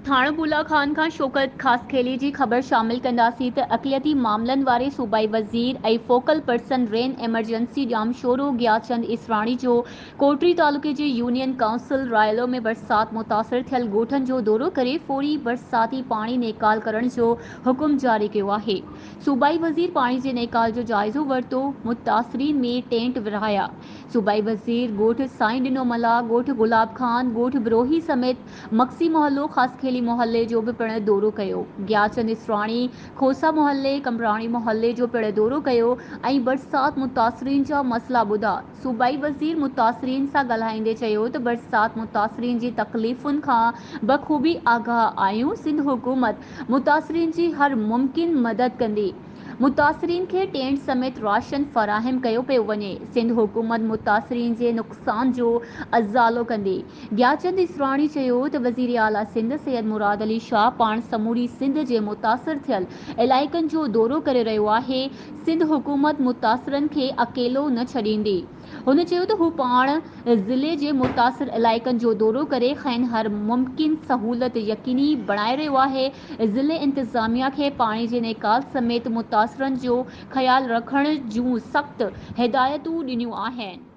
ٿاڻو بولا خان کان شوڪت خاصخيلي جي خبر شامل ڪنداسين ته اقليتي معاملن واري صوبائي وزير ۽ focal person rain emergency Jamshoro Giachand Israni جو ڪوٽڙي تعلقي جي يونين ڪائونسل رائلو ۾ برسات متاثر ٿيل ڳوٺن جو دورو ڪري فوري برساتي پاڻي نيڪال ڪرڻ جو حڪم جاري ڪيو آهي. صوبائي وزير پاڻي جي نيڪال جو جائزو ورتو، متاثرين ۾ ٽينٽ ورهايا. صوبائي وزير ڳوٺ سائين ڏنو ملاح، ڳوٺ گلاب خان، ڳوٺ بروهي سميت مگسي محلو، خاصخيلي محلي جو به پڻ دورو ڪيو. گياچند اسراڻي کوسا محلي، قمبراڻي محلي جو پڻ دورو ڪيو ۽ برسات متاثرين جا مسئلا ٻڌا. صوبائي وزير متاثرين سان ڳالهائيندي چيو ته برسات متاثرين جي تڪليفن کان بخوبي آگاهه آهيون، سنڌ حڪومت متاثرين جي هر ممڪن مدد ڪندي، متاثرين کي ٽينٽ سميت راشن فراهم ڪيو پيو وڃي، سنڌ حڪومت متاثرين جي نقصان جو ازالو ڪندي. گياچند اسراڻي چيو ته وزيراعليٰ سنڌ سيد مراد علي شاهه پاڻ سموري سنڌ جي متاثر ٿيل علائقن جو دورو ڪري رهيو آهي، سنڌ حڪومت متاثرن کي اڪيلو نه ڇڏيندي. هن چيو ته هو پاڻ ضلعي جي متاثر علائقن جو دورو ڪري کين هر ممڪن سهولت يقيني بڻائي رهيو آهي، ضلعي انتظاميا کي پاڻي جي نيڪال سميت متاثرن جو خيال رکڻ جون سخت هدايتون ڏنيون آهن.